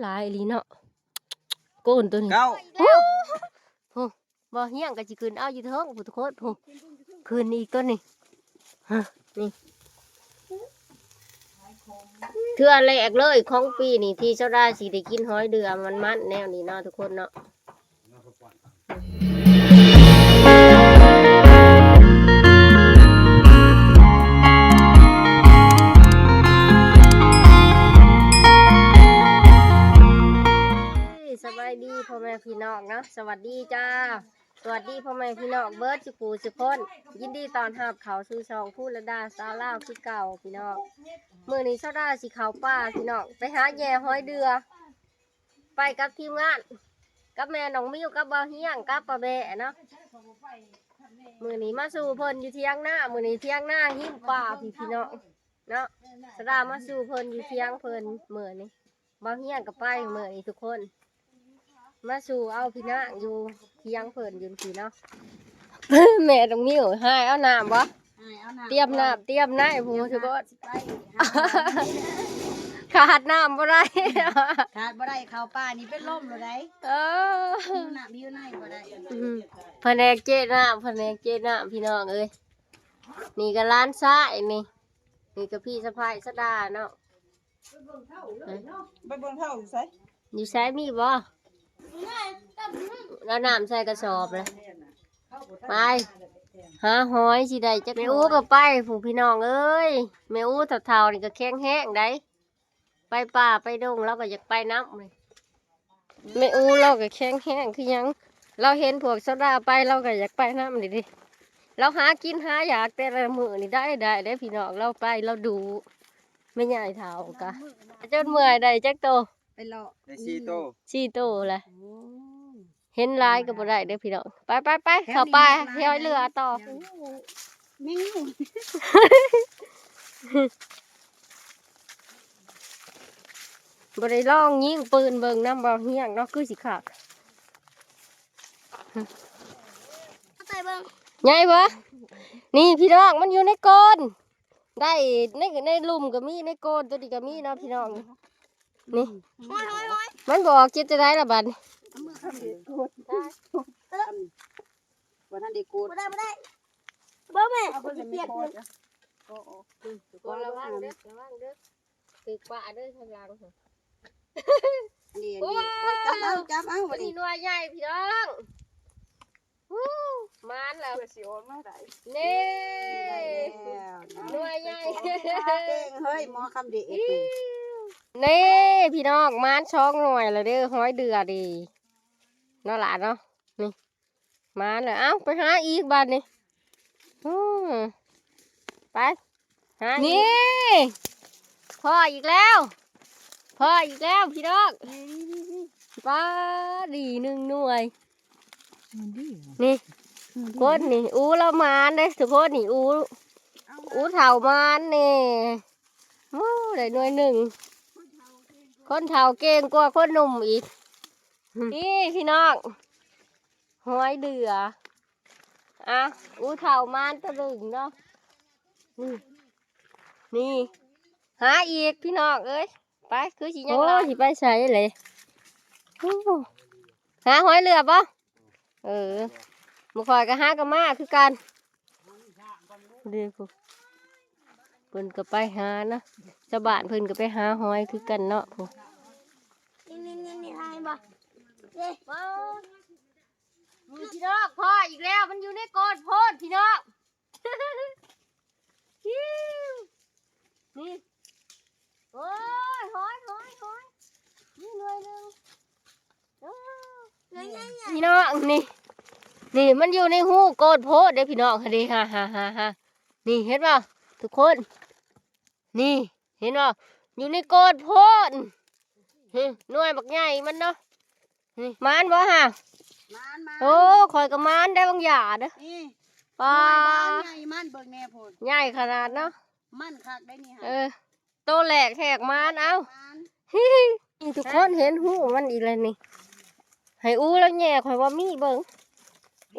ຫຼາຍອີ່ຫຼີເນາະ ໂກນໂຕນີ້ ເກົ້າ ໂອ້ ບໍ່ຮຽງກໍຊິຂຶ້ນເອົາຢູ່ເທິງພຸ້ນທຸກຄົນ ພຸ້ນ ຂຶ້ນອີກໂຕນີ້ ຮະ ນີ້ ເທື່ອແລກເລີຍຂອງປີນີ້ທີ່ສາວດາຊິໄດ້ກິນຫອຍເດືອມັນໆແນວນີ້ເນາະທຸກຄົນເນາະ. ສະບາຍດີພໍ່ແມ່ພີ່ນ້ອງເນາະ ສະຫວັດດີຈ້າ ສະຫວັດດີພໍ່ແມ່ພີ່ນ້ອງເບິດສູ່ຜູ້ສູ່ຄົນ ຍິນດີຕ້ອນຮັບເຂົ້າສູ່ຊ່ອງພູລະດາສາວລາວຄືເກົ່າພີ່ນ້ອງ. ມື້ນີ້ສາວດາຊິເຂົ້າປ່າພີ່ນ້ອງ ໄປຫາແຍ່ຫອຍເດືອ ໄປກັບທີມງານ ກັບແມ່ນ້ອງມິວ ກັບບ່າວຮຽງ ກັບປ້າແບ້ເນາະ. ມື້ນີ້ມາສູ່ເພິ່ນຢູ່ຖຽງນາ ມື້ນີ້ຖຽງນາຮິມປ່າພີ່ ພີ່ນ້ອງເນາະ. ສາວດາມາສູ່ເພິ່ນຢູ່ຖຽງເພິ່ນມື້ນີ້ ບ່າວຮຽງກໍໄປມື້ນີ້ທຸກຄົນ ມາສູ່ເອົາພີ່ນາງຢູ່ຖຽງເພິ່ນຢູ່ພີ້ເນາະ. ແມ່ນ້ອງມິວ ຫາຍເອົານ້ຳບໍ່? ຕຽມນ້ຳຕຽມໃນພຸ້ນທຸກຄົນ ຂາດນ້ຳບໍ່ໄດ້ ຂາດບໍ່ໄດ້ ເຂົ້າປ່ານີ້ເປັນລົມໂລດໃດ. ເອີ ຫິວນ້ຳຫິວໃນບໍ່ໄດ້ ອືມ ພະແນກເຈນ້ຳ ພະແນກເຈນ້ຳ ພີ່ນ້ອງເອີຍ. ນີ້ກໍຫຼານຊາຍນີ້ ນີ້ກໍພີ່ສະໃພ້ສາວດາເນາະ. ໄປເບິ່ງເຖົ້າຢູ່ໃສ? ຢູ່ໃສ ມີບໍ່? ເອົານ້ຳໃສ່ກະສອບເລີຍ ໄປຫາຫອຍຊິໄດ້ຈັກ. ແມ່ອູກໍໄປພຸ້ນ ພີ່ນ້ອງເອີຍ ແມ່ອູເຖົ້າໆນີ້ກໍແຂງແຮງໃດ໋ ໄປປ່າໄປດົງລາວກໍຢາກໄປນຳ. ແມ່ອູລາວກໍແຂງແຮງຄືຫຍັງ ລາວເຫັນພວກສາວດາໄປລາວກໍຢາກໄປນຳເດ ລາວຫາກິນຫາຢາກແຕ່ລະມື້ນີ້ ໄດ້ ໄດ້ເດ້ພີ່ນ້ອງ ລາວໄປລາວດຸ. ແມ່ໃຫຍ່ເຖົ້າກະຈົນເມື່ອຍ ໄດ້ຈັກໂຕ? ໄປເລາະ ໄດ້ສີ່ໂຕ ສີ່ໂຕແຫຼະ. ໂອ້ ເຫັນຫຼາຍກໍບໍ່ໄດ້ເດີພີ່ນ້ອງ ໄປໆໆ ເຂົ້າໄປຫອຍເຫຼືອຕໍ່. ແມງງູ ບໍ່ໄດ້ລອງຍິງປືນເບິ່ງນຳບ່າວຮຽງເນາະ ຄືຊິຄັກ. ໃຫຍ່ບໍ່? ນີ້ພີ່ນ້ອງ ມັນຢູ່ໃນໂກນ ໄດ້ໃນ ໃນລຸ່ມກໍມີ ໃນໂກນໂຕນີ້ກໍມີເນາະພີ່ນ້ອງ. ນີ້ ມັນບໍ່ອອກ ເຮັດຈັ່ງໃດລະບັດນີ້? ບໍ່ທັນໄດ້ໂກນ ບໍ່ໄດ້ ບໍ່ໄດ້ ເບິ່ງແມ່ ເອົາເບິ່ງແມ່ ທຸກຄົນລະວັງເດີ ລະວັງເດີ ຖືກປະເດີທາງຫຼັງ. ອັນນີ້ ອັນນີ້ ໂອ້ຍ ໂອ້ຍ ຈັບເອົາ ຈັບເອົາ ອັນນີ້ໜ່ວຍໃຫຍ່ພີ່ນ້ອງ. ຫູ ໝານແລ້ວ ເພື່ອຊິອອກມາໄດ້ ນີ້ ໜ່ວຍໃຫຍ່ ເກັ່ງເຮີ້ຍ ໝໍຄຳເດດ. ນີ້ພີ່ນ້ອງ ໝານສອງໜ່ວຍແລ້ວເດີ ຫອຍເດືອດີເນາະຫຼານເນາະ. ນີ້ ໝານແລ້ວ ເອົ້າ ໄປຫາອີກບາດນີ້. ອື ໄປຫາອີກ ນີ້ ພໍ້ອີກແລ້ວ ພໍ້ອີກແລ້ວພີ່ນ້ອງ. ປ້າ ດີໜຶ່ງໜ່ວຍ ນີ້ ຄົນນີ້ ອູລະໝານເດ້ທຸກຄົນ ນີ້ ອູ ອູເຖົ້າໝານນີ້. ໂອ້ ໄດ້ໜ່ວຍໜຶ່ງ ຄົນເຖົ້າເກັ່ງກວ່າຄົນໜຸ່ມອີກ. ນີ້ພີ່ນ້ອງ ຫອຍເດືອ ອ່ະ ອູເຖົ້າມານຕະລຶງເນາະ. ນີ້ ນີ້ ຫາອີກພີ່ນ້ອງເອີຍ ໄປ ຄືຊິຍັງຫຼາຍ ໂອ້ ຊິໄປໃສເລີຍ. ຫາຫອຍເຫຼືອບໍ່? ເອີ ໝູ່ຂ້ອຍກໍຫາກັບມາຄືກັນ. ເດ້ ເພິ່ນກໍໄປຫານະ ຊາວບ້ານເພິ່ນກໍໄປຫາຫອຍຄືກັນເນາະ. ນີ້ໆໆ ນີ້ ເຫັນບໍ່? ເດ້ ນີ້ພີ່ນ້ອງ ພໍ້ອີກແລ້ວ ມັນຢູ່ໃນໂກນໂພນພີ່ນ້ອງ. ນີ້ ໂອ້ຍ ຫອຍ ຫອຍ ຫອຍ ນີ້ໜ່ວຍໜຶ່ງ. ໂອ້ ພີ່ນ້ອງ ນີ້ ນີ້ມັນຢູ່ໃນຮູໂກນໂພນເດ້ພີ່ນ້ອງ ຫັ້ນເດ້ ຫາໆໆໆ. ນີ້ເຫັນບໍ່ທຸກຄົນ? ນີ້ເຫັນບໍ່? ຢູ່ໃນໂກນໂພນ ໜ່ວຍບັກໃຫຍ່ມັນເນາະ. ນີ້ ໝານບໍ່ຫາ? ໝານໆ ໂອ້ ຂ້ອຍກໍໝານໄດ້ບາງຢ່າເດີ. ນີ້ ປ້າ ໜ່ວຍບາງໃຫຍ່ມັນ ເບິ່ງແນ່ພຸ້ນ ໃຫຍ່ຂະໜາດເນາະ. ມັນຄັກໄດ໋ນີ້ຫາ ເອີ ໂຕແລກແຮກໝານ ເອົ້າ ໝານ ນີ້ທຸກຄົນເຫັນຮູມັນອີກແລ້ວນີ້. ໃຫ້ອູລາວແຍ່ ຂ້ອຍວ່າມີ ເບິ່ງ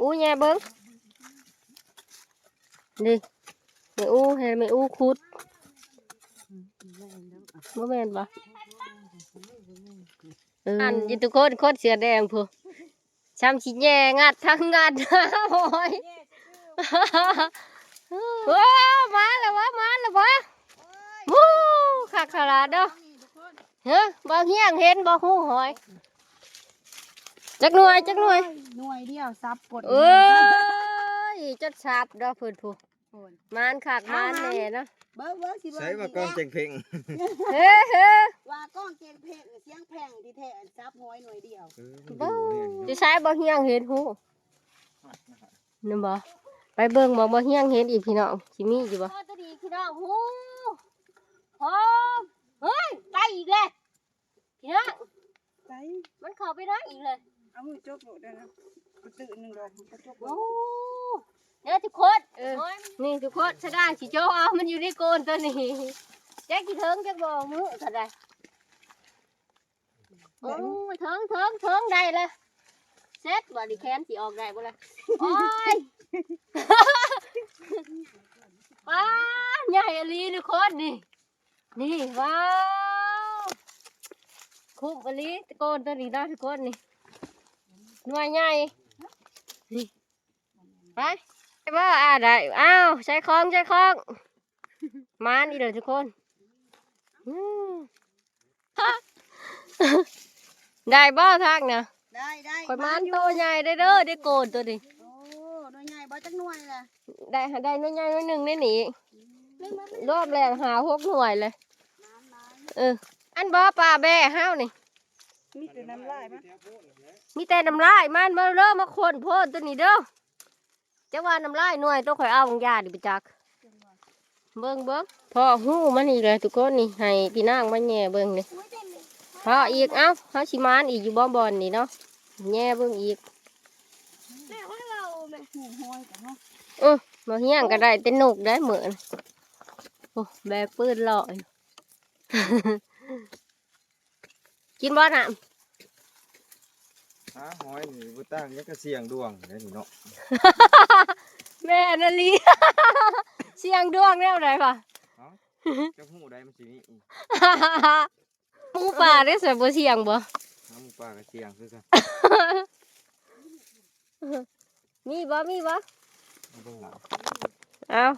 ອູແຍ່ເບິ່ງ. ນີ້ ແມ່ອູ ໃຫ້ແມ່ອູຂຸດ ບໍ່ແມ່ນບໍ່? ອັນຢູ່ທຸກຄົນ ຄົນເສື້ອແດງພຸ້ນ ຊ່ຳຊິແຍ່ ງັດທັງງັດ ໂອ້ຍ ໂອ້ ມາແລ້ວວະ ມາແລ້ວວະ ໂອ້ ຄັກຂະໜາດເນາະ. ຮະ ບ່າວຮຽງເຫັນບໍ່ ຫູຫອຍ ຈັກໜ່ວຍ ຈັກໜ່ວຍ ໜ່ວຍດຽວ ສັບກົດ ເອີຍ ຈົນສັບເນາະເພິ່ນຜູ້ ໂອ້ຍ ມານຄັກມານແນ່ເນາະ. ເບິ່ງ ເບິ່ງ ຊິເບິ່ງ ໃສວ່າກ້ອງເຈັງເພັງ ເຮີ ເຮີ ວ່າກ້ອງເຈັງເພັງ ສຽງແພງທີ່ແທ້ ສັບຫອຍໜ່ວຍດຽວ ເອີ ເບິ່ງ ຢູ່ໃສ ບ່າວຮຽງເຫັນຫູ ນັ້ນບໍ່ ໄປເບິ່ງບໍ່ ບ່າວຮຽງເຫັນອີກ ພີ່ນ້ອງ ຊິມີຢູ່ບໍ່ ໂອ້ ຕົວນີ້ ພີ່ນ້ອງ ຫູ ຫອມ ເຮີ້ຍ ໄປອີກແລ້ວ ພີ່ນ້ອງ ໄປ ມັນເຂົ້າໄປໄດ້ອີກເລີຍ ເອົາມືຈົກໂລດເດີນະ ກະຕື້ໜຶ່ງດອກ ກະຈົກໂລດ ໂອ້ ເດີທຸກຄົນ ເອີ ນີ້ທຸກຄົນ ສະດາຊິໂຈະເອົາ ມັນຢູ່ໃນໂກນຕົວນີ້ ຈັກຊິເຖິງຈັກບໍ່ ມືກໍໄດ້ ໂອ້ຍ ເຖິງ ເຖິງ ເຖິງ ໄດ້ແລ້ວ ເສັດບໍ່ນີ້ ແຂນຊິອອກໄດ້ບໍ່ລະ ໂອ້ຍ ປ້າ ໃຫຍ່ອີ່ຫລີທຸກຄົນນີ້ ນີ້ ວ້າວ ຄຸ້ມອີ່ຫຼີ ໂກນຕົວນີ້ເນາະທຸກຄົນນີ້ ໜ່ວຍໃຫຍ່ ນີ້ ໄປ ໄດ້ບໍ່ ອ່າ ໄດ້ ອ້າວ ໃສ່ຂອງ ໃສ່ຂອງ ມານອີກແລ້ວທຸກຄົນ ອືມ ໄດ້ບໍ່ທັກນະ ໄດ້ ໄດ້ ຂ້ອຍມານ ໂຕໃຫຍ່ເດີ ໄດ້ໂກນຕົວນີ້ ໂອ້ ໜ່ວຍໃຫຍ່ບໍ່ ຈັກໜ່ວຍລະ ໄດ້ ໄດ້ໜ່ວຍໃຫຍ່ໜ່ວຍໜຶ່ງໃນນີ້ ລວມແລ້ວຫ້າຫົກໜ່ວຍເລີຍ ເອີ ອັນບໍ່ປາແບ້ເຮົານີ້ ມີແຕ່ນ້ຳລາຍມັນ ມີແຕ່ນ້ຳລາຍມັນ ມາເດີ ມາຄົ້ນໂພນຕົວນີ້ເດີ ເຈົ້າວ່ານ້ຳລາຍໜ່ວຍໂຕ ຂ້ອຍເອົາບາງຢ່ານີ້ໄປຈັກ ເບິ່ງ ເບິ່ງ ພໍຮູ້ມັນອີກແລ້ວທຸກຄົນນີ້ ໃຫ້ພີ່ນາງມາແຍ່ເບິ່ງນີ້ ພໍອີກ ເອົ້າ ເຮົາຊິມານອີກຢູ່ບໍ່ບ່ອນນີ້ເນາະ ແຍ່ເບິ່ງອີກ ແມ່ໃຫ້ເວົ້າແມ່ ເອີ ບໍ່ຮຽງກໍໄດ້ແຕ່ນົກໄດ້ມື້ນີ້ ໂອ້ ແບກປືນເລາະຢູ່ ກິນບໍ່ນ້ຳ ຫາຫອຍນີ້ບໍ່ຕ່າງຫຍັງກັບສ່ຽງດວງເດ້ນີ້ເນາະ ແມ່ນອີ່ຫຼີ ສ່ຽງດວງແນວໃດວະ ເອົ້າ ຈັກຮູ້ໃດມັນຊິມີອີກ ໝູປ່າເດ້ ສະ ບໍ່ສ່ຽງບໍ່ ຫາໝູປ່າກໍສ່ຽງຄືກັນ ມີບໍ່ ມີບໍ່ ເອົາ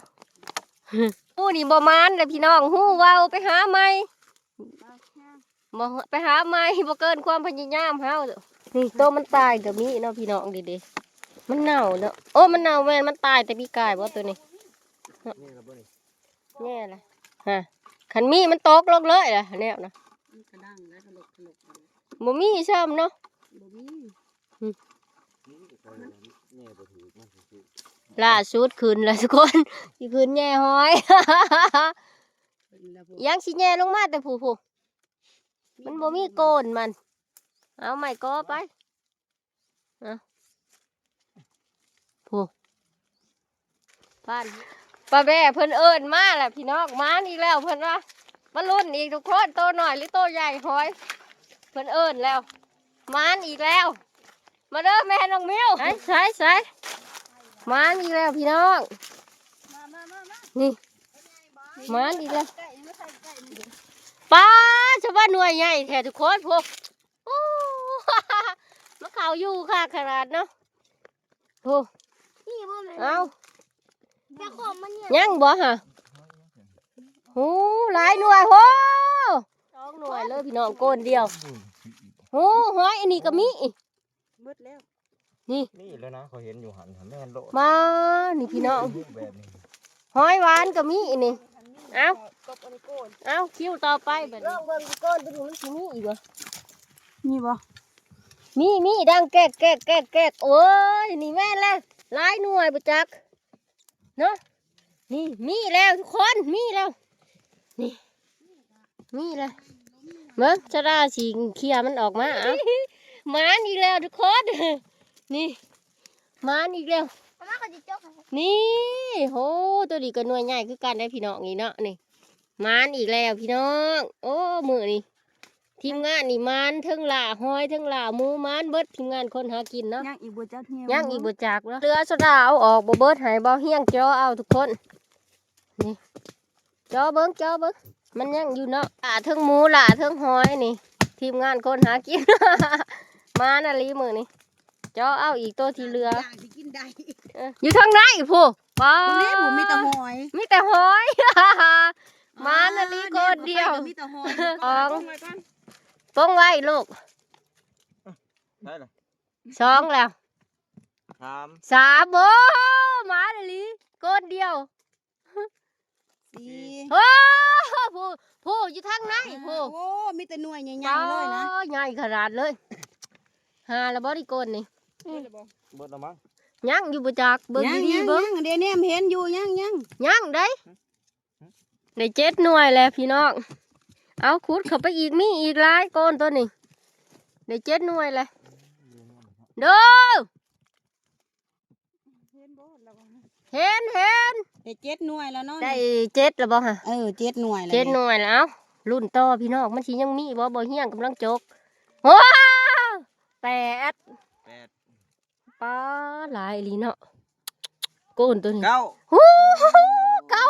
ໝູນີ້ບໍ່ມານເດ້ພີ່ນ້ອງ ຮູ້ເວົ້າໄປຫາໃໝ່ ບໍ່ ໄປຫາໃໝ່ ບໍ່ເກີນຄວາມພະຍາຍາມເຮົາ ນີ້ໂຕມັນຕາຍກໍມີເນາະພີ່ນ້ອງ ເດ້ໆ ມັນເນົ່າເນາະ ໂອ້ ມັນເນົ່າ ແມ່ນມັນຕາຍແຕ່ປີກາຍບໍ່ໂຕນີ້ ແນ່ລະ ຮະ ຄັນມີມັນຕົກລົງເລີຍລະແນວນະ ບໍ່ມີຊ້ຳເນາະ ບໍ່ມີ ອືມ ນີ້ກໍແນ່ບໍ່ຖືກ ມັນຄື ລ່າສຸດຂຶ້ນແລ້ວທຸກຄົນ ຊິຂຶ້ນແຍ່ຫອຍ ຍັງຊິແຍ່ລົງມາແຕ່ຜູ້ໆ ມັນບໍ່ມີໂກນມັນ ເອົາໄມ້ກໍໄປ ເອົາ ຜູ້ ປານ ປ້າແບ້ເພິ່ນເອີ້ນມາແລ້ວພີ່ນ້ອງ ມານີ້ແລ້ວເພິ່ນວ່າ ມາລຸ້ນອີກທຸກຄົນ ໂຕນ້ອຍຫຼືໂຕໃຫຍ່ຫອຍ ເພິ່ນເອີ້ນແລ້ວ ມານອີກແລ້ວ ມາເດີແມ່ນ້ອງມິວ ໃສ ໃສ ໃສ ມານອີກແລ້ວພີ່ນ້ອງ ນີ້ ມານອີກແລ້ວ ປ້າດ ສະບາໜ່ວຍໃຫຍ່ແທ້ທຸກຄົນ ໂອ້ ໂອ້ ມາເຂົ້າຢູ່ຄັກຂະໜາດເນາະ ໂອ້ ນີ້ບໍ່ແມ່ນ ເອົ້າ ແຕ່ຂອງມັນເຫຍ ຍັງບໍ່ຫະ ໂອ້ ຫຼາຍໜ່ວຍ ໂອ້ ສອງໜ່ວຍເລີຍພີ່ນ້ອງ ໂກນດຽວ ໂອ້ ຫອຍອັນນີ້ກໍມີ ເບິດແລ້ວ ນີ້ ນີ້ແລ້ວນະ ຂ້ອຍເຫັນຢູ່ຫັ້ນ ແມ່ນໂລດ ມາ ນີ້ພີ່ນ້ອງ ແບບນີ້ ຫອຍຫວານກໍມີອັນນີ້ ເອົ້າ ເອົາ ຄິວຕໍ່ໄປບັດນີ້ ລອງເບິ່ງກ່ອນ ຕົວນີ້ມັນຊິມີອີກບໍ່ ມີບໍ່ ມີ ມີ ດັງແກກໆໆໆ ໂອ້ຍ ນີ້ແມ່ນແລ້ວ ຫຼາຍໜ່ວຍບໍ່ຈັກ ເນາະ ນີ້ມີແລ້ວທຸກຄົນ ມີແລ້ວ ນີ້ ມີແລ້ວ ເບິ່ງ ສະດາຊິເຄຍມັນອອກມາ ເອົ້າ ມານອີກແລ້ວທຸກຄົນ ນີ້ ມານອີກແລ້ວ ມາມາ ຂ້ອຍຊິຈົກໃຫ້ ນີ້ ໂຫ ໂຕນີ້ກໍໜ່ວຍໃຫຍ່ຄືກັນເດ້ພີ່ນ້ອງ ນີ້ເນາະ ນີ້ ມານອີກແລ້ວພີ່ນ້ອງ ໂອ້ ມື້ນີ້ ທີມງານນີ້ມານ ເທິງລ່າຫອຍ ເທິງລ່າໝູ ມານເບິດ ທີມງານຄົນຫາກິນເນາະ ຍັງອີກບໍ່ຈັກ ຍັງອີກບໍ່ຈັກເນາະ ເຫຼືອໂຊດາເອົາອອກບໍ່ເບິດ ໃຫ້ບ່າວຮຽງເຈາະເອົາທຸກຄົນ ນີ້ ເຈາະເບິ່ງ ເຈາະເບິ່ງ ມັນຍັງຢູ່ເນາະ ລ່າເທິງໝູ ລ່າເທິງຫອຍນີ້ ເ ທີມງານຄົນຫາກິນ ມານະລີມື້ນີ້ ເຈາະເອົາອີກໂຕທີ່ເຫຼືອ ຢ່າງທີ່ກິນໄດ້ ເອີ ຢູ່ທາງໃນພຸ້ນ ປ້າ ພຸ້ນແຫຼະ ບໍ່ມີແຕ່ຫອຍ ມີແຕ່ຫອຍ ມານະລີ ອໍ ໂກນດຽວ ມີແຕ່ຫອຍ ຂອງ ປົງໄວ້ລູກ ໄດ້ລະ ສອງແລ້ວ ສາມ ສາມ ໂອ້ ມານະລີ ໂກນດຽວ ສີ່ ໂອ້ ຜູ້ ຜູ້ຢູ່ທາງໃນຜູ້ ໂອ້ ມີແຕ່ໜ່ວຍໃຫຍ່ໆເລີຍນະ ປ້າ ໃຫຍ່ຂະໜາດເລີຍ ຫ້າແລ້ວບໍ່ນີ້ໂກນນີ້ ເບິດແລ້ວບໍ່ ເບິດແລ້ວມັ້ງ ຍັງຢູ່ບໍ່ຈັກ ເບິ່ງດີໆ ຍັງ ເບິ່ງ ຍັງ ເດ້ ແນມເຫັນຢູ່ ຍັງ ຍັງ ຍັງໃດ ໄດ້ເຈັດໜ່ວຍແລ້ວພີ່ນ້ອງ ເອົາຂຸດເຂົ້າໄປອີກ ມີອີກຫຼາຍໂກນໂຕນີ້ ໄດ້ເຈັດໜ່ວຍແລ້ວ ເດີ ເຫັນບໍ່ລະວ່າ ເຫັນ ເຫັນ ໄດ້ເຈັດໜ່ວຍແລ້ວເນາະ ໄດ້ເຈັດແລ້ວບໍ່ຫະ ເອີ ເຈັດໜ່ວຍແລ້ວ ເຈັດໜ່ວຍແລ້ວ ເອົ້າ ລຸ້ນຕໍ່ພີ່ນ້ອງ ມັນຊິຍັງມີບໍ່ ບໍ່ຮຽງກຳລັງຈົກ ໂອ້ ແປດ ແປດ ປ້າ ຫຼາຍອີ່ຫຼີເນາະ ໂກນໂຕນີ້ ເກົ້າ ໂອ້ ເກົ້າ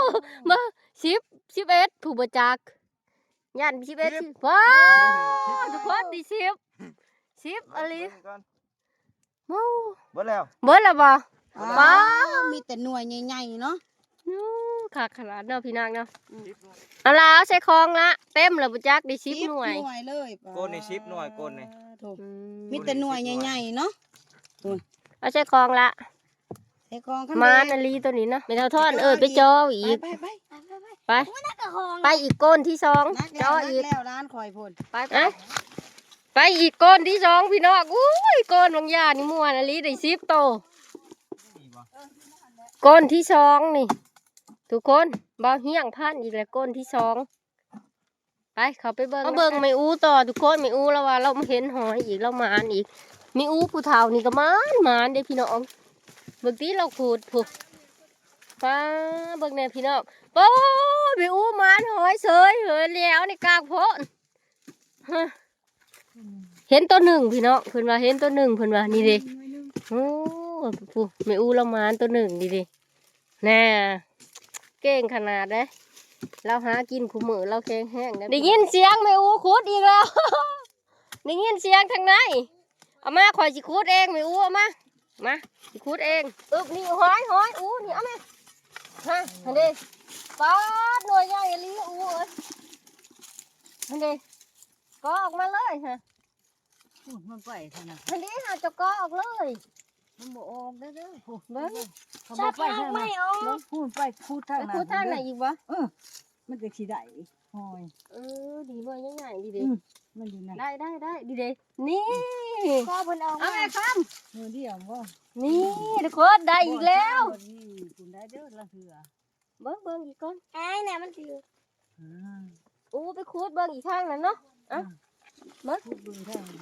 ມາ ສິບ ສິບເອັດ ຜູ້ບໍ່ຈັກ ຢ້ານສິບເອັດ ສິບ ສິບ ວ້າ ໂອ້ ທຸກຄົນ ນີ້ສິບ ສິບອີ່ຫຼີ ເບິ່ງກ່ອນ ໂອ້ ເບິດແລ້ວ ເບິດແລ້ວບໍ່ ອໍ ປ້າ ມີແຕ່ໜ່ວຍໃຫຍ່ໆເນາະ ໂອ້ ຄັກຂະໜາດເນາະພີ່ນ້ອງເນາະ ອືມ ເອົາລະ ເອົາໃສ່ຂອງລະ ເຕັມແລ້ວບໍ່ຈັກ ໄດ້ສິບ ສິບໜ່ວຍ ໜ່ວຍເລີຍ ໂກນນີ້ສິບໜ່ວຍ ໂກນນີ້ ໂອ້ ອືມ ມີແຕ່ໜ່ວຍໃຫຍ່ໆເນາະ ໂອ້ຍ ເອົາໃສ່ຂອງລະ ໃສ່ຂອງ ມານະລີໂຕນີ້ນະ ແມ່ເຖົ້າທອນເອີ້ນໄປເຈາະອີກ ໄປ ໄປ ໄປ ໄປ ໄປ ໄປອີກໂກນທີສອງ ໜັກແລ້ວ ເຈາະອີກ ໜັກແລ້ວ ຫຼານຂ້ອຍພຸ້ນ ໄປ ໄປ ໄປອີກໂກນທີສອງພີ່ນ້ອງ ອຸ້ຍ ໂກນບາງຢ່ານີ້ມ່ວນອີ່ຫຼີ ໄດ້ສິບໂຕ ໂກນທີສອງນີ້ ທຸກຄົນ ບ່າວຮຽງພັນອີກແລ້ວ ໂກນທີສອງ ໄປ ເຂົ້າໄປເບິ່ງ ມາເບິ່ງແມ່ອູ່ຕໍ່ທຸກຄົນ ແມ່ອູ່ລາວວ່າລາວເຫັນຫອຍອີກ ລາວໝານອີກ ແມ່ອູ່ຜູ້ເຖົ້ານີ້ກໍໝານ ໝານເດ້ພີ່ນ້ອງ ເບິ່ງຕິລາວຂູດພຸ້ນ ປ້າ ເບິ່ງແດ່ພີ່ນ້ອງ ໂອ້ ແມ່ອູ່ໝານຫອຍເສີຍເຫີແລ້ວໃນກາງໂພນ ຮະ ເຫັນໂຕໜຶ່ງພີ່ນ້ອງ ເພິ່ນວ່າເຫັນໂຕໜຶ່ງ ເພິ່ນວ່າ ນີ້ເດ້ ໂອ້ ຜູ້ ແມ່ອູ່ລາວໝານໂຕໜຶ່ງ ນີ້ເດ້ ແນ່ ເກັ່ງຂະໜາດເດ້ ລາວຫາກິນຄູ່ມື້ ລາວແຂງແຮງເດ້ ໄດ້ຍິນສຽງແມ່ອູ່ຂຸດອີກແລ້ວ ໄດ້ຍິນສຽງທາງໃນ ເອົາມາ ຂ້ອຍຊິຂຸດເອງ ແມ່ອູ່ ເອົາມາ ມາ ຊິຂຸດເອງ ອຶບ ນີ້ ຫອຍ ຫອຍ ອູ່ ນີ້ ເອົາມາ ຮະ ຫັ້ນເດ້ ປາດ ໜ່ວຍໃຫຍ່ອີ່ຫຼີ ອູ່ເອີຍ ຫັ້ນເດ້ ກໍອອກມາເລີຍ ຮະ ພຸ້ນ ມັນໄປທາງນັ້ນ ຫັ້ນເດ້ ຫາເຈົ້າກໍອອກເລີຍ ມັນບໍ່ອອກເດີ ເບິ່ງ ເຂົາບໍ່ໄປທາງນັ້ນ ເບິ່ງ ພຸ້ນ ໄປຂຸດທາງນັ້ນ ໄປຂຸດທາງນັ້ນອີກບໍ່ ເອີ ມັນກໍຊິໄດ້ຫອຍ ເອີ ດີ ໜ່ວຍໃຫຍ່ໆ ດີເດ້ ອືມ ມັນດີນະ ໄດ້ ໄດ້ ໄດ້ ດີເດ້ ນີ້ ກໍເພິ່ນອອກມາ ເອົາແມ່ຄຳ ມື້ດຽວບໍ່ ນີ້ ທຸກຄົນ ໄດ້ອີກແລ້ວ ນີ້ ພຸ້ນ ໄດ້ເດີ ລາງເທື່ອ ເບິ່ງ ເບິ່ງອີກກ່ອນ ອ້າຍ ແນ່ ມັນຊິ ອ່າ ອູ່ ໄປຂຸດເບິ່ງອີກທາງນັ້ນເນາະ ເອົ້າ ອ່າ ເບິ່ງ ຂຸດເບິ່ງທາງນັ້ນ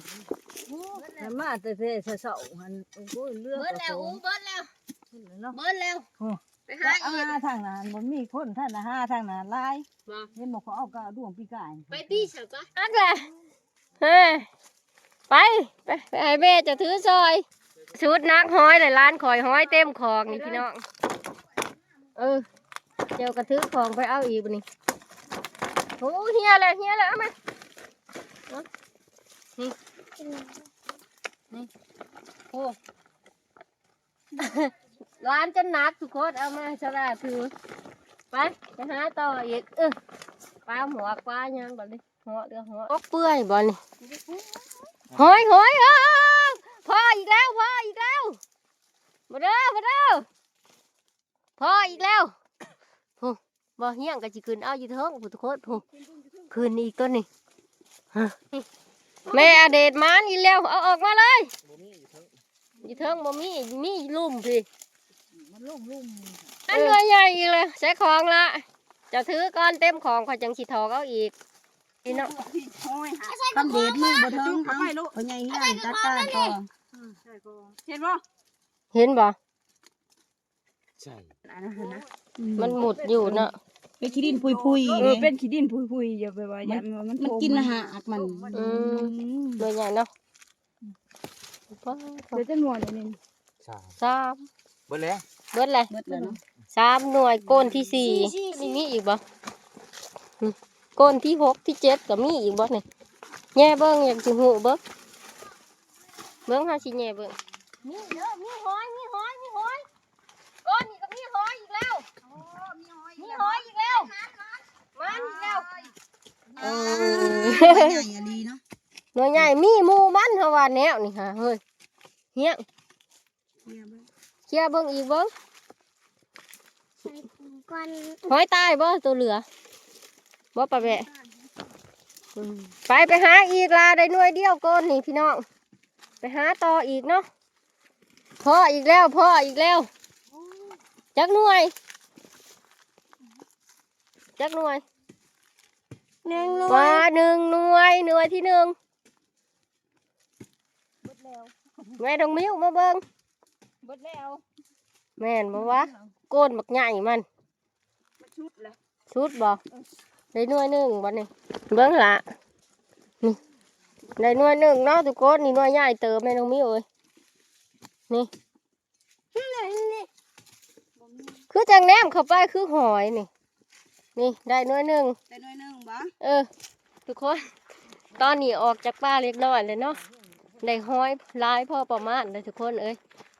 ໂອ້ ມັນມາແຕ່ແຕ່ເຊົ້າໆຫັ້ນ ໂອ້ຍ ເຫຼືອ ເບິດແລ້ວ ອູ່ ເບິດແລ້ວ ເບິດແລ້ວເນາະ ເບິດແລ້ວ ໂອ້ ໄປຫາອີກ ຫາທາງນັ້ນ ບໍ່ມີຄົນ ທ່ານຫາທາງນັ້ນຫຼາຍ ບໍ່ ເຫັນບໍ່ ເຂົາເອົາກະດ້ວງປີກາຍ ໄປປີຊະປະ ອັກແຫຼະ ເອີ ໄປ ໄປ ໄປໃຫ້ແມ່ເຈົ້າຖືຊ່ອຍ ສຸດໜັກຫອຍແຫຼະ ຫຼານຂ້ອຍ ຫອຍເຕັມຄອກນີ້ພີ່ນ້ອງ ເອີ ເຈົ້າກໍຖືຂອງໄປເອົາອີກບັດນີ້ ໂອ້ ເຫ່ຍແລ້ວ ເຫ່ຍແລ້ວ ເອົາມາ ເອົາ ນີ້ ນີ້ ໂອ້ ຫຼານຈົນໜັກທຸກຄົນ ເອົາມາໃຫ້ສະຫຼາຖື ໄປ ໄປຫາຕໍ່ອີກ ເອີ ປາໝວກ ປາຫຍັງບັດນີ້ ເຫາະເຫຼືອເຫາະ ກົກເປື່ອຍບໍ່ນີ້ ຫອຍ ຫອຍ ເອີ ພໍອີກແລ້ວ ພໍອີກແລ້ວ ມາເດີ ມາເດີ ພໍອີກແລ້ວ ໂອ້ ບໍ່ຮຽງກໍຊິຂຶ້ນເອົາຢູ່ເທິງພຸ້ນທຸກຄົນ ຜູ້ ຂຶ້ນອີກຕົວນີ້ ຮະ ແມ່ອະເດດມານີ້ແລ້ວ ເອົາອອກມາເລີຍ ບໍ່ມີຢູ່ເທິງ ຢູ່ເທິງບໍ່ມີ ມີລຸ່ມພີ້ ມັນລົງລຸ່ມ ອັນໜ່ວຍໃຫຍ່ອີກແລ້ວ ໃສ່ຂອງລະ ເຈົ້າຖືກ່ອນ ເຕັມຂອງຂ້ອຍຈັ່ງຊິຖອກເອົາອີກ ນີ້ເນາະ ໂອ້ຍ ຄຳເດດມືບໍ່ເຖິງ ເອົາ ພໍ່ໃຫຍ່ເຮືອນຈັດການຕໍ່ ເຫັນບໍ່ ເຫັນບໍ່? ໃຊ່ ອັນນັ້ນນະ ອືມ ມັນມຸດຢູ່ເນາະ ເປັນຂີ້ດິນພຸຍໆ ເອີ ເດ້ ເປັນຂີ້ດິນພຸຍໆ ຢ່າໄປວ່າ ມັນ ຢ້ານວ່າມັນ ມັນກິນ ຖົມ ຮາກມັນ ອືມ ໂດຍໃຫຍ່ເນາະ ເປັນຈັກໜ່ວຍແລ້ວນີ້? ສາມ ສາມ ເບິດແລ້ວ ເບິດແລ້ວ ເບິດແລ້ວເນາະ ສາມໜ່ວຍ ໂກນທີສີ່ ນີ້ມີອີກບໍ່? ອືມ ໂກນທີຫົກ ທີເຈັດ ກໍມີອີກບໍ່ນີ້? ແຍ່ເບິ່ງ ຢາກຊິຮູ້ເບິ່ງ ເບິ່ງ ເຮົາຊິແຍ່ເບິ່ງ. ມີເດີ ມີຫອຍ ມີຫອຍ ມີຫອຍ ກ້ອນນີ້ກໍມີຫອຍອີກແລ້ວ. ໂອ້ ມີຫອຍ ມີຫອຍອີກແລ້ວ ມັນ ມັນອີກແລ້ວ. ເອີ ໜ່ວຍໃຫຍ່ອີ່ຫຼີເນາະ ໜ່ວຍໃຫຍ່ ມີໝູ່ມັນ ເຮົາວ່າແນວນີ້ຫາ ເຮີ້ຍ ຮຽງ ເຄຍເບິ່ງ ເຄຍເບິ່ງອີກເບິ່ງ ໃສ່ຖົງກ່ອນ. ຫອຍຕາຍບໍ່ ໂຕເຫຼືອບໍ່ ປາແບະ? ອືມ ໄປ ໄປຫາອີກລະ ໄດ້ໜ່ວຍດຽວກ່ອນນີ້ພີ່ນ້ອງ ໄປຫາຕໍ່ອີກເນາະ. ພໍ້ອີກແລ້ວ ພໍ້ອີກແລ້ວ ຈັກໜ່ວຍ ຈັກໜ່ວຍ? ໜຶ່ງໜ່ວຍ ວ່າໜຶ່ງໜ່ວຍ ໜ່ວຍທີໜຶ່ງ. ເບິດແລ້ວ ແມ່ນ້ອງມິວມາເບິ່ງ ເບິດແລ້ວ ແມ່ນບໍ່ວະ? ໂກນບັກໃຫຍ່ມັນ ມັນສຸດແລ້ວ ສຸດບໍ່? ເອີ ໄດ້ໜ່ວຍໜຶ່ງບັດນີ້ ເບິ່ງລະ ນີ້ ໄດ້ໜ່ວຍໜຶ່ງເນາະທຸກຄົນ. ນີ້ໜ່ວຍໃຫຍ່ເຕີບແມ່ນ້ອງມິວເອີຍ ນີ້ ຄືຈັ່ງແນມເຂົ້າໄປຄືຫອຍນີ້ ນີ້ໄດ້ໜ່ວຍໜຶ່ງ ໄດ້ໜ່ວຍໜຶ່ງບໍ່? ເອີ ທຸກຄົນ ຕອນນີ້ອອກຈາກປ່າເລັກນ້ອຍແລ້ວເນາະ ໄດ້ຫອຍຫຼາຍພໍປະມານແລ້ວທຸກຄົນເອີຍ.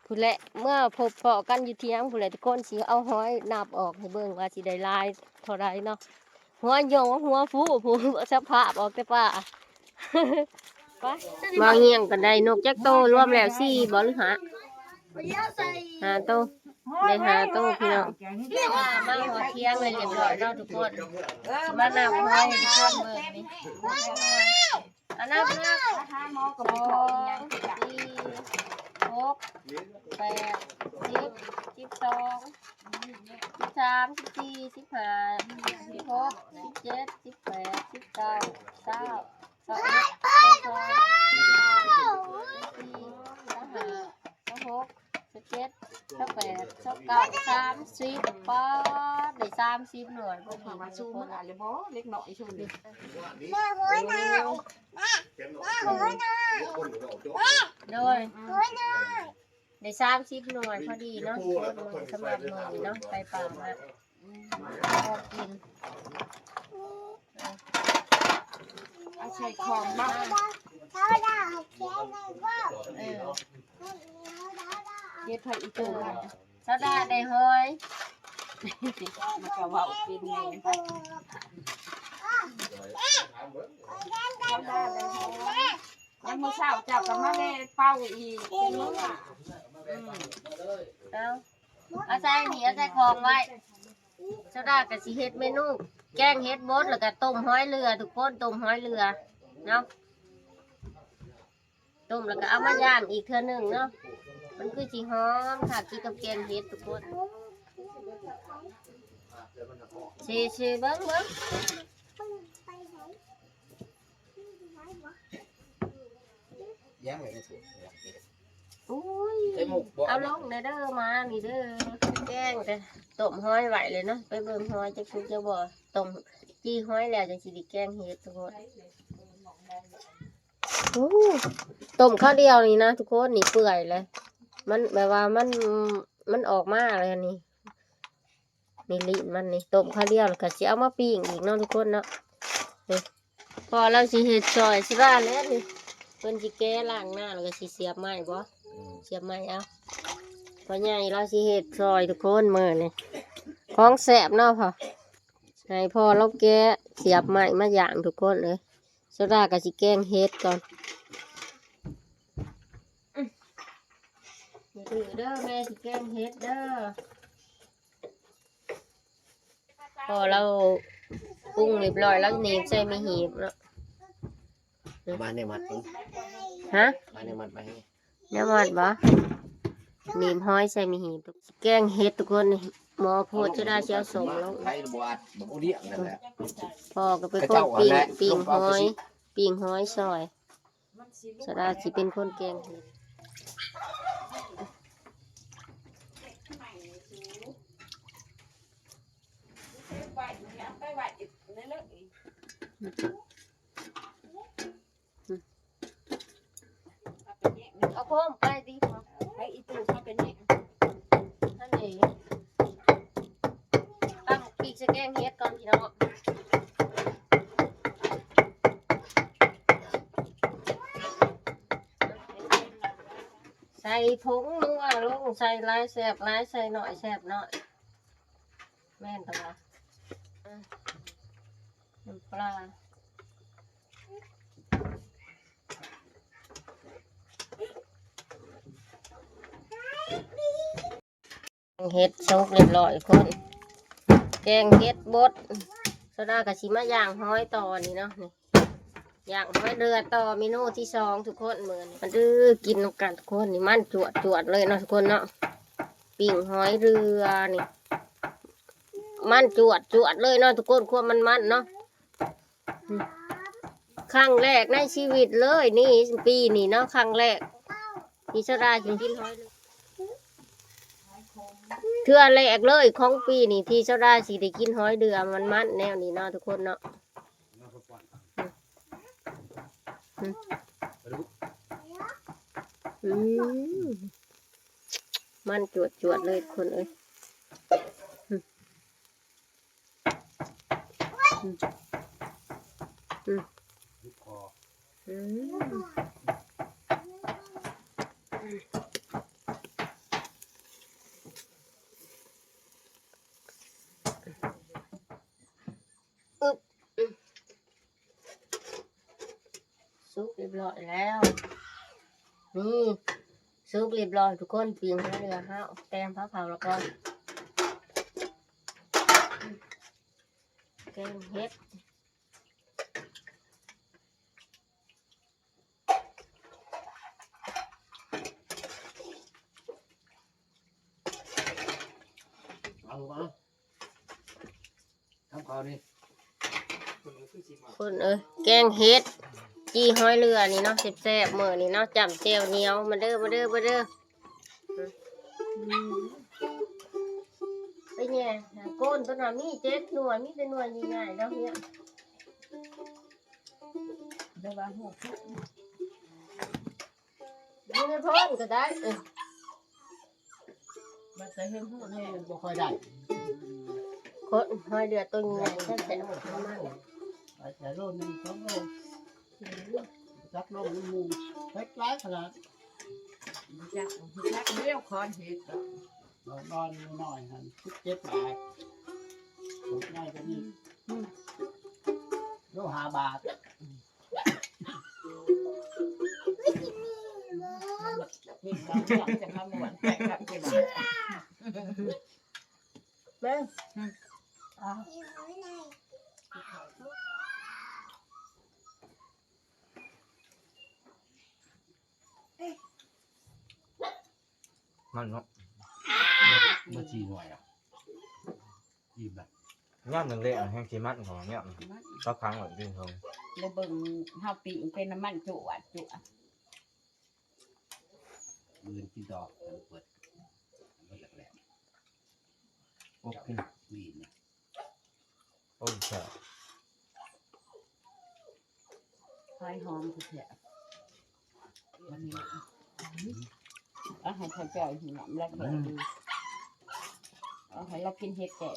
ພຸ້ນແຫຼະ ເມື່ອພົບພໍ້ກັນຢູ່ຖຽງພຸ້ນແຫຼະທຸກຄົນ ຊິເອົາຫອຍນັບອອກໃຫ້ເບິ່ງວ່າຊິໄດ້ຫຼາຍເທົ່າໃດເນາະ. ຫົວໂຍງ ຫົວຟູ ຜູ້ສະພາບອອກແຕ່ປ່າ ໄປ ມາຮຽງກັນໄດ້ນົກຈັກໂຕ ລວມແລ້ວສີ່ບໍ່ ຫຼືຫ້າ ຫ້າໂຕ ໄດ້ຫ້າໂຕພີ່ນ້ອງ. ມາຮອດຖຽງແລ້ວຮຽບຮ້ອຍເນາະທຸກຄົນ ຊິມານັບຫອຍໃຫ້ທຸກຄົນເບິ່ງນີ້. ອັນນັ້ນນະ ສອງ ສີ່ ຫົກ ແປດ ສິບ ສິບສອງ ສິບສາມ ສິບສີ່ ສິບຫ້າ ສິບຫົກ ສິບເຈັດ ສິບແປດ ສິບເກົ້າ ຊາວ ຊາວເອັດ ຊາວສອງ ຊາວສາມ ຊາວສີ່ ຊາວຫ້າ ຊາວຫົກ ຊາວເຈັດ ຊາວແປດ ຊາວເກົ້າ ສາມສິບ ປາດ ໄດ້ສາມສິບໜ່ວຍ ບໍ່ຖືກ ວ່າຊູມມັນອາດແລ້ວບໍ່ ເລັກນ້ອຍຊຸມນີ້ ໂດຍ ໄດ້ສາມສິບໜ່ວຍພໍດີເນາະ ສຳລັບມື້ນີ້ເນາະ ໄປປ່າມາ ພໍກິນ ເອົາໃສ່ຂອງເນາະ ເອີ ເຮັດໃຫ້ອີ່ໂຕ ຊາວດາໄດ້ຫອຍ ມັນກໍເວົ້າເປັນແນ່ ຊາວດາໄດ້ຫອຍ ຍາມມື້ເຊົ້າເຈົ້າກໍມາແວ່ເປົ່າອີກ ເປັນມື້ ອືມ ເອົາ ເອົາໃສ່ນີ້ ເອົາໃສ່ຂອງໄວ້ ຊາວດາກໍຊິເຮັດເມນູແກງເຫັດບົດ ແລ້ວກໍຕົ້ມຫອຍເຫຼືອ ທຸກຄົນ ຕົ້ມຫອຍເຫຼືອເນາະ. ຕົ້ມແລ້ວກໍເອົາມາຍ່າງອີກເທື່ອໜຶ່ງເນາະ ມັນຄືຊິຫອມຄັກ ກິນກັບແກງເຫັດທຸກຄົນ ຊິ ຊິເບິ່ງ ເບິ່ງ ແຍ້ມໄວ້ໃນຖົງ ໂອ້ຍ ໄຂ່ມຸກບໍ່ ເອົາລົງແດ່ເດີ ມານີ້ເດີ ແກງແຕ່ຕົ້ມຫອຍໄວ້ເລີຍເນາະ ໄປເບິ່ງຫອຍຈັກສຸກຈັກບໍ່ ຕົ້ມຈີ່ຫອຍແລ້ວຈັ່ງຊິໄດ້ແກງເຫັດທຸກຄົນ. ໂອ້ ຕົ້ມຄາວດຽວນີ້ນະທຸກຄົນ ນີ້ເປື່ອຍເລີຍ ມັນແບບວ່າມັນ ມັນອອກມາແລ້ວນີ້ ນີ້ລີ້ນມັນນີ້ ຕົ້ມຄາວດຽວແລ້ວກໍຊິເອົາມາປີ້ງອີກເນາະທຸກຄົນເນາະ. ນີ້ພໍ່ລາວຊິເຮັດຊ່ອຍຊິວ່າແຫຼະນີ້ ເພິ່ນຊິແກະລ້າງໜ້າແລ້ວກໍຊິສຽບໄມ້ບໍ່ ອືມ ສຽບໄມ້ເອົາ ພໍ່ໃຫຍ່ລາວຊິເຮັດຊ່ອຍທຸກຄົນມື້ນີ້ ຂອງແຊບເນາະພໍ່ ໃຫ້ພໍ່ລາວແກະສຽບໄມ້ມາຍ່າງທຸກຄົນເອີຍ. ໂຊດາກໍຊິແກງເຫັດກ່ອນ ອືມ ຖືເດີ ແມ່ຊິແກງເຫັດເດີ. ພໍລາວປຸງຮຽບຮ້ອຍ ລາວໜີບໃສ່ໝີ່ຫີບເນາະ ມາແນວມັດ ຮະ ມາແນວມັດໄປ ແນວມັດບໍ່ ໜີບຫອຍໃສ່ໝີ່ຫີບ ແກງເຫັດທຸກຄົນ ໝໍໂພດ ໂຊດາຊິເອົາສົ້ມລົງ ໃຜບໍ່ອັດບໍ່ຮູ້ເລື່ອງນັ້ນແຫຼະ ພໍ່ກໍເປັນຄົນປີ້ງ ປີ້ງຫອຍ ປີ້ງຫອຍຊ່ອຍ ສາວດາຊິເປັນຄົນແກງເຫັດ ເອົາໂຄມໄປຕິ ໃຫ້ອີຕູ້ເຮົາໄປແຍກ ຫັ້ນເດ ຕຳພລິກໃສ່ແກງເຫັດກ່ອນພີ່ນ້ອງ. ໃສ່ຜົງນົວລົງ ໃສ່ຫຼາຍແຊບຫຼາຍ ໃສ່ໜ້ອຍແຊບໜ້ອຍ ແມ່ນຕະວະ. ເອີ ນ້ຳປາ ເຫັດສຸກຮຽບຮ້ອຍທຸກຄົນ ແກງເຫັດບົດ. ໂຊດາກໍຊິມາຍ່າງຫອຍຕໍ່ນີ້ເນາະ ນີ້ ຍ່າງຫອຍເດືອຕໍ່ເມນູທີສອງທຸກຄົນ ມື້ນີ້ ມາເດີ ກິນນຳກັນທຸກຄົນ. ນີ້ມັນຈວດໆເລີຍເນາະທຸກຄົນເນາະ ປີ້ງຫອຍເດືອນີ້ ມັນຈວດໆເລີຍເນາະທຸກຄົນ ຄວາມມັນໆເນາະ. ຄັ້ງແລກໃນຊີວິດເລີຍນີ້ ປີນີ້ເນາະ ຄັ້ງແລກທີ່ໂຊດາຊິກິນຫອຍເດືອ ເທື່ອແລກເລີຍຂອງປີນີ້ທີ່ໂຊດາຊິໄດ້ກິນຫອຍເດືອມັນໆແນວນີ້ເນາະທຸກຄົນເນາະ. ອືມ ມັນຈວດໆເລີຍທຸກຄົນເອີຍ. ອືມ ອືມ ອືມ ອຶບ ອືມ ສຸກຮຽບຮ້ອຍແລ້ວ ນີ້ ສຸກຮຽບຮ້ອຍທຸກຄົນ. ປີ້ງໃຫ້ເຫຼືອເຮົາ ແຕ່ງພາເຜົາລະກ່ອນ ແກງເຫັດ. ເອົາ ເອົາ ທຳເຂົ້ານີ້ ຄົນເອີຍ ແກງເຫັດ ຈີ່ຫອຍເຫຼືອນີ້ເນາະ ແຊບໆ ມື້ນີ້ເນາະ ຈ້ຳແຈ່ວໜຽວ. ມາເດີ ມາເດີ ມາເດີ. ອືມ ໄປແຍ່ໂກນຕົວນັ້ນມີເຈັດໜ່ວຍ ມີແຕ່ໜ່ວຍໃຫຍ່ໆ ດອກເຫັດ ແຕ່ວ່າຫົວ ຢູ່ໃນໂພນກໍໄດ້ ເອີ ມາແຕ່ເຮັດຮູ້ແນ່ ບໍ່ຄ່ອຍໄດ້ ຄົນຫອຍເດືອໂຕໃຫຍ່ແທ້ໆ ໄປແຕ່ໂລໜຶ່ງສອງໂລ ຈັກໂລນຳໝູ່ ເຮັດຫຼາຍຂະໜາດ ບໍ່ຈັກ ບໍ່ຈັກແນວຄອນເຮັດ ດອກ ດອກດອນນ້ອຍຫັ້ນສິບເຈັດບາດ ດອກໃຫຍ່ກວ່ານີ້ ອືມ ໂລຫ້າບາດ. ແມ່ ມັນເນາະ ເບິດສີ່ໜ່ວຍລະ ອີ່ມລະ ຍາມແລງໆແຮງຊິມັນເຂົາຍາມ ມັນ ເຂົາຂັງໄວ້ຢູ່ເທິງ ແລ້ວເບິ່ງເຮົາປີ້ງເປັນນ້ຳມັນຈວດໆ ມື້ອື່ນກິນຕໍ່ ເປີດ ເປີດແລກໆ ໂອເຄ ອີ່ມນະ. ໂອ້ຍ ແຊບ ຫອຍຫອມແທ້ໆ ເອົາໃຫ້ເຂົາເຈົ້າກິນນຳ ແລ້ວເຂົາ ເອົາໃຫ້ລາວກິນເຫັດແກ່.